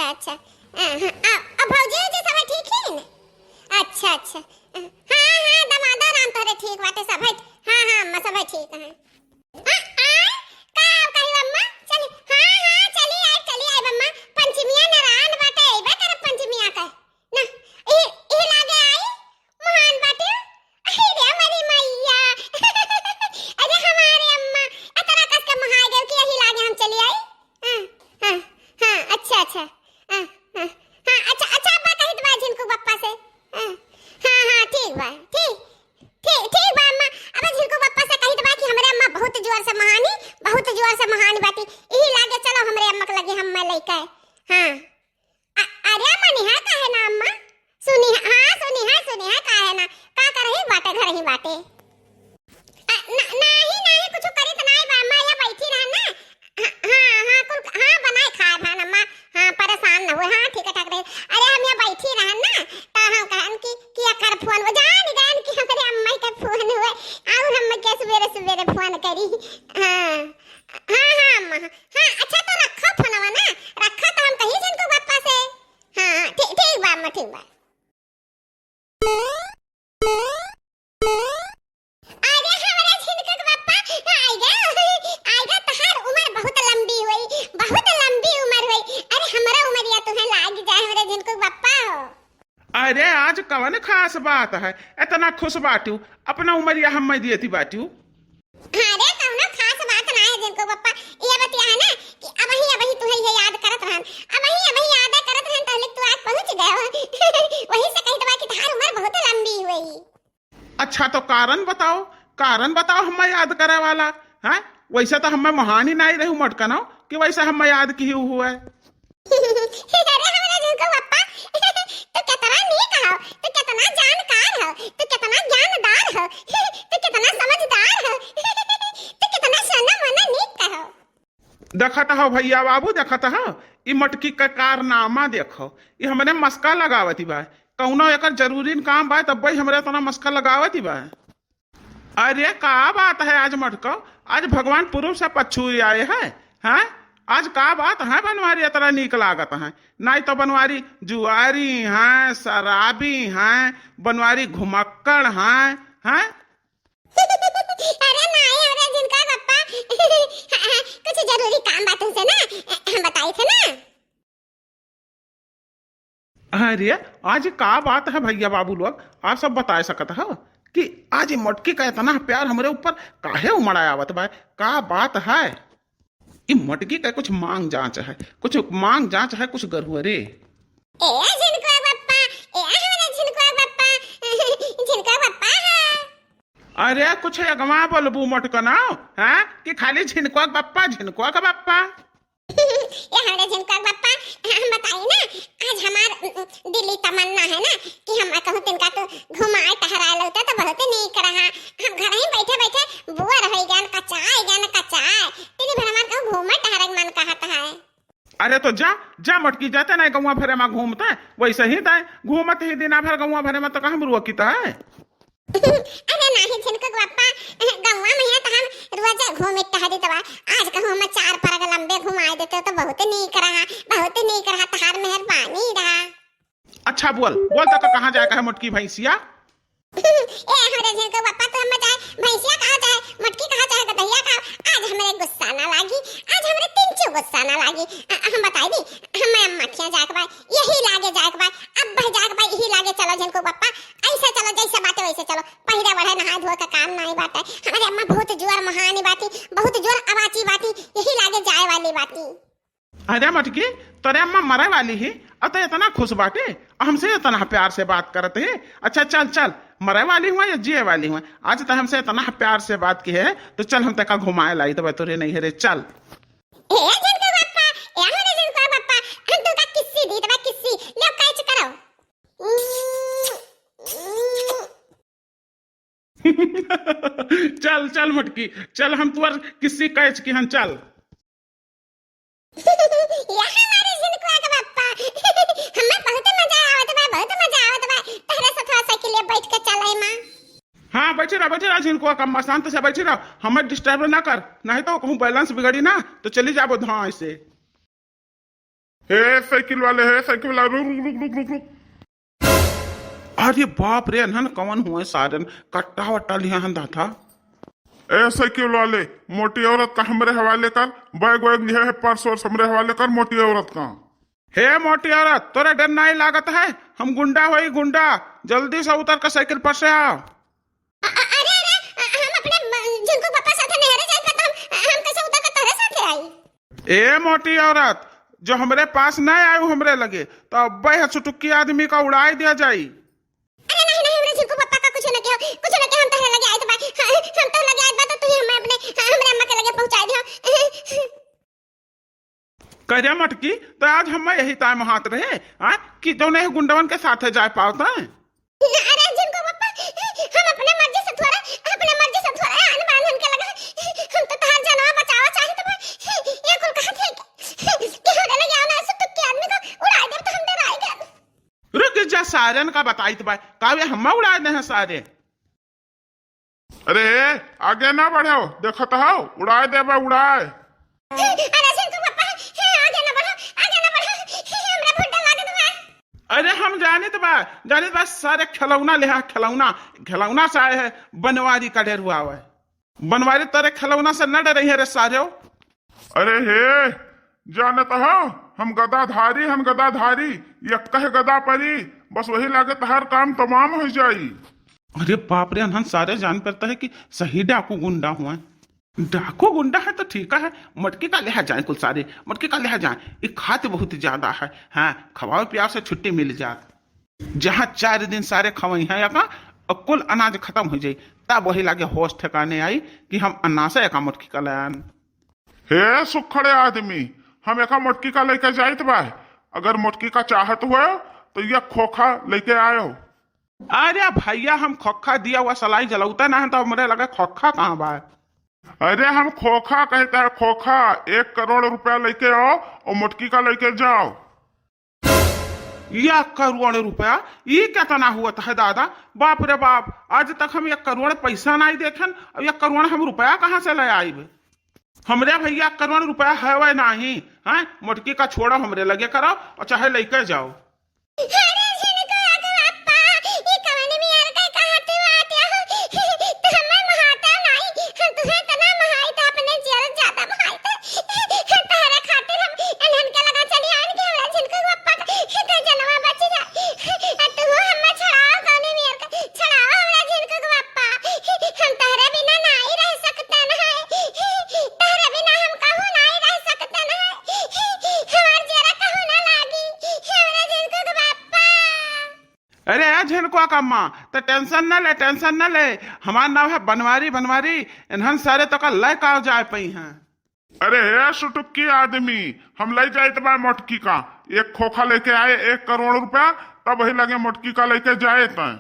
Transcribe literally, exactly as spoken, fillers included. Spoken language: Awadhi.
अच्छा, हाँ, हाँ, आ, आ, भौजी, भौजी सब ठीक है ना? अच्छा, अच्छा, हाँ, हाँ, दमादा राम तोहरे ठीक बाटे, सब है, हाँ, हाँ, अम्मा, सब है ठीक है। आ, आ, का कही अम्मा? चली, हाँ, हाँ, चली आए, चली आए अम्मा, पंचमिया नारायण बाटे, अइबे करब पंचमिया का। ना, ई, ई लागे आई, महान बाटे। अरे रे हमारी मैया। अरे हमारे अम्मा, अतरा कस के महादेव की यही लागे हम चली आई। हाँ, हाँ, हाँ, अच्छा, अच्छा। हाँ, हाँ, हाँ, अच्छा, अच्छा, अब्बा कहित बा झिनकू बप्पा से। हाँ, हाँ, हाँ, ठीक बा, ठीक, ठीक, ठीक बा अम्मा। अब झिनकू बप्पा से कहित बा कि हमरे अम्मा बहुत जोर से महानी, बहुत जोर से महानी बाटी। यही लागे चलो हमरे अम्मा के लगे हम मैं लइके। हाँ। अ-, अरे मनिहा काहे ना अम्मा? सुनिहा, हाँ, सुनिहा, सुनिहा काहे ना? का करही बाटे, घर ही बाटे। अ, न-, नाही, नाही, कुछ करित नाही बा अम्मा, या बैठी रहन ना। हाँ, हाँ, हाँ, कुल, हाँ, बनाए खाए भान अम्मा। हाँ, परेशान न हुए, हाँ, ठीक है, ठाक रहे। अरे, हम यहाँ बैठी रहन ना, तो हम कहन कि, कि एकर फोन, वो जान गए कि हमरे अम्मा के फोन हुए, और हम के सवेरे, सवेरे फोन करी। हाँ, हाँ, हाँ, अम्मा, हाँ, अच्छा, तो रखो फोनवा ना, रखो, तो हम कही झिनकू बप्पा से। हाँ, हाँ, ठीक, ठीक बा अम्मा, ठीक बा। अरे हमरे झिनकू के बप्पा, आइगा, आइगा, तहार उमर बहुत लंबी हुई, बहुत लंबी उमर हुई। अरे हमरा उमरिया तुहे लाग जाए हमरे झिनकू के बप्पा हो। अरे आज कवन खास बात है, इतना खुश बाटू, अपना उमरिया हम मैं दियती बाटू। अरे कौनो खास बात ना है झिनकू बप्पा, ये बतिया है ना कि अबही, अबही तुहे ये याद करत रहन, अबही, अबही याद करत रहन, तहले तू आज पहुँच गए हो। वही से कहित बा कि तहार उमर बहुत लंबी हुई। अच्छा तो कारण बताओ, कारण बताओ हमें याद करे वाला, हैं? वैसे तो हमें महानी नहीं रहू मटकनो कि वैसे हमें याद की हुए। अरे हमरा झिनकू बप्पा, तू कितना नीक हो, तू कितना जानकार हो, तू कितना ज्ञानदार हो, तू कितना समझदार हो, तू कितना सोना मोना नीक हो। देखत हो भैया बाबू, देखत हो, ई मटकी का कारनामा देखो, ई हमरे मस्का लगावती बा। कौनो एकर जरूरी काम बा, तब भाई हमरे इतना मस्का लगावती बा। अरे का बात है आज मटको, आज भगवान पूर्व से पच्छू आए हैं, हैं? आज का बात है बनवारी इतना नीक लागत है? नहीं तो बनवारी जुआरी हैं, शराबी हैं, बनवारी घुमक्कड़ हैं, हैं? अरे नाई, हमरा झिनकू बप्पा, कुछ जरूरी काम बा तुमसे ना, हम बताई थे ना। अरे आज का बात है भैया बाबू लोग, आप सब बता सकत हो कि आज ये मटकी का इतना प्यार हमरे ऊपर काहे उमड़ा आवत बा, का बात है? ई मटकी का कुछ मांग जांच है, कुछ मांग जांच है, कुछ गरुहरे। ए झिनकू बप्पा, ए हमरा झिनकू बप्पा, झिनकू बप्पा है। अरे कुछ अगवा बोलबू मटकनो, हैं? कि खाली झिनकू बप्पा, झिनकू बप्पा? ए हमरे झिनकू बप्पा, हम बताई ना, आज हमार, उम, उम, दिली तमन्ना है ना कि हम कहूँ तिनका तो घुमाए टहराए लौते तो बहुत नीक रहा। हम घर ही बैठे बैठे बोर हो गए, कचाए गए, कचाए। तेरी भर हमार कहूँ घूमे टहरे के मन कहत है। अरे तो जा, जा मटकी, जाते नहीं गौवा भरे में घूमते, वैसे ही तय घूमत ही दिना भर गौवा भरे में तो कहम रोकित है। अरे नाही झिनकू बप्पा, गौवा में है तो हम रोज घूमे टहरी तबा। आज कहूँ हम चार परग लंबे घुमाए देते तो बहुत नीक रहा, बहुत नीक रहा, तहार मेहरबानी रहा। अच्छा बोल, बोल तो कहाँ जाए का है मोटकी भैंसिया? ए हमरे झिनकू बप्पा, तू हमें चाहे भैंसिया कहा, चाहे मोटकी कहा, चाहे गदहिया कहा, आज हमरे गुस्सा ना लागी, आज हमरे तिनचू गुस्सा ना लागी। अ, हम बताई दी, हम अम्मा खिया जाए के बा, यही लागे जाए के बा, अब बह जाए के बा, यही लागे चलो झिनकू बप्पा, ऐसे चलो जैसे बाटे वैसे चलो, पहिरे बढ़े नहाए धोए का काम नहीं बाटे। हमारे अम्मा बहुत जोर महानी बाटी, बहुत जोर अवाची बाटी, यही लागे जाए वाली बाटी। अरे मटकी, तोरे अम्मा मरे वाली ही, और तो इतना खुश बाटे, और हमसे इतना प्यार से बात करत है। अच्छा चल चल, मरे वाली हुआ या जिए वाली हुआ, आज तो हमसे इतना प्यार से बात की है, तो चल हम तका घुमाए लाई तो तोरे नहीं है रे, चल। ए झिनकू बप्पा, ए हमरे झिनकू बप्पा, हम तुमका किस्सी दी, तबा किस्सी, ले कैच करो। चल चल मटकी, चल हम तुअर किस्सी कैच की हन, चल। या हमारे झिनकुआ के बप्पा, हमें बहुत मजा आवत बा, बहुत मजा आवत बा, तहरे सथवा साइकिल बैठ के चले मा। हाँ बैठे रह, बैठे रह झिनकुआ कम्मा, शांत से बैठे रह, हमें डिस्टर्ब ना कर, नहीं तो कहूँ बैलेंस बिगड़ी ना तो चली जाबो धाँ ऐसे। हे साइकिल वाले, हे साइकिल वाला, रुक, रुक, रुक, रुक, रुक, रुक। अरे बाप रे, एन्हन कवन हुए सारन, कट्टा वट्टा लिहा हन दाथा। ए साइकिल वाले, मोटी औरत का हमरे हवाले कर, बैग वैग लिहे है, पर्स वर्स हमरे हवाले कर, मोटी औरत का। हे मोटी औरत, तोरा डर नाहीं लागत है? हम गुंडा होई गुंडा, जल्दी से उतर के साइकिल पर से आ। अ-, अ-, अरे, अरे, अ, हम अपने म-, झिनकू पापा साथे नहरे जाए पर तो हम, हम कैसे उतर के तोहरे साथे आई? ए मोटी औरत, जो हमरे पास ना आयु हमरे लगे, तो अब्बे है सुटुक्की आदमी का उड़ाई दिया जाई। अरे नहीं, नहीं, हमरे झिनकू पापा का कुछ न किहो, कुछ न किहो, हम तोहरे लगे आइत बा, हाँ, हम तोहरे लगे आइत बा, तो तू ही हमें अपने, हाँ, हमरे अम्मा के लगे पहुँचाई दिहो। करे मटकी, तो आज हम यही ताय महात रहे, हाँ, कि जौन है गुंडवन के साथे जाए पावत है। अरे झिनकू पापा, हम अपने मर्जी से थोड़ा, अपने मर्जी से थोड़ा आन बांधन के लगा, हम तो तहार जनवा बचावा चाहित बा, ये कुल कहा थे कि, कि हमरे लगे आओ ना, सुटुक्की आदमी को उड़ाई देब तो हम डराई गए। रुक जा, सारन का बताइत बा, कावे हम्मा उड़ाए दे हैं सारे। अरे, आगे ना बढ़ो, देखत हो, उड़ाए देबा, उड़ाए। अरे झिनकू पापा, हे, आगे ना बढ़ो, आगे ना बढ़ो, हे, हमरा बहुत डर लागत बा। अरे हम जानित बा, जानित बा, सारे खिलौना लेहा, खिलौना, खिलौना से आए है, बनवारी का डेरुआ है। बनवारी तोरे खिलौना से न डरे है रे सारे। अरे हे, जानत हो, हम गदाधारी, हम गदाधारी, यक्कह गदा परी, बस वही लागे तहार काम तमाम हो जाई। अरे बाप रे, अनहन सारे जान पड़ता है कि सही डाकू गुंडा हुआ। डाकू गुंडा है तो ठीक है, मटकी का लेहा जाए कुल सारे, मटकी का लेहा जाए। ई खात बहुत ज्यादा है, हाँ, खवाओ पियाओ से छुट्टी मिल जात। जहाँ चार दिन सारे खवई हैं एका, और कुल अनाज खत्म हो जाई, तब वही लागे होश ठिकाने आई कि हम अनाज से एका मटकी का ले आन। हे सुखड़े आदमी, हम एका मटकी का लेके जाइत बा, अगर मटकी का चाहत हो तो ये खोखा लेके आयो। अरे भैया, हम खोखा दिया हुआ सलाई जलौते ना है, तो हमरे लगे खोखा कहाँ बा? अरे हम खोखा कहते हैं, खोखा। एक करोड़ रुपया लेके आओ और मटकी का लेके जाओ। एक करोड़ रुपया? ये कितना हुआ था दादा? बाप रे बाप, आज तक हम एक करोड़ पैसा नहीं देखन, अब एक करोड़ हम रुपया कहाँ से ले आइब? हमरे भैया एक करोड़ रुपया है वह नहीं, हैं? मोटकी का छोड़ो, हमरे लगे करो और चाहे लेके जाओ। अरे झिनकू अगवा अप्पा, ई कवन मियार के कहत बाटे हो? तो हमें महाता नाई, हम तुहे तना महाई तो अपने जियर ज्यादा महाई तो। तहरे खातिर हम एनहन के लगा चली आन के हमरा झिनकू अप्पा के जनवा बच जा। आ तू हमें छड़ाओ कवन मियार के, छड़ाओ हमरा झिनकू अप्पा। हम तहरे बिना नाई रह सकते न है। तहरे बिना हम कहूँ नाई रह सकते न है। हमार जियरा कहूँ ना लागी। हमरा झिनकू अप्पा। अरे ए झिनकुआ का अम्मा, त टेंशन न ले, टेंशन न ले। हमार नाव है बनवारी, बनवारी। इन्हन सारे तो का लय का जाए पई हैं। अरे हे सुटुक्की आदमी, हम लई जाइत बा मोटकी का। एक खोखा लेके आए, एक करोड़ रुपया, तब वही लगे मोटकी का लेके जाए तय।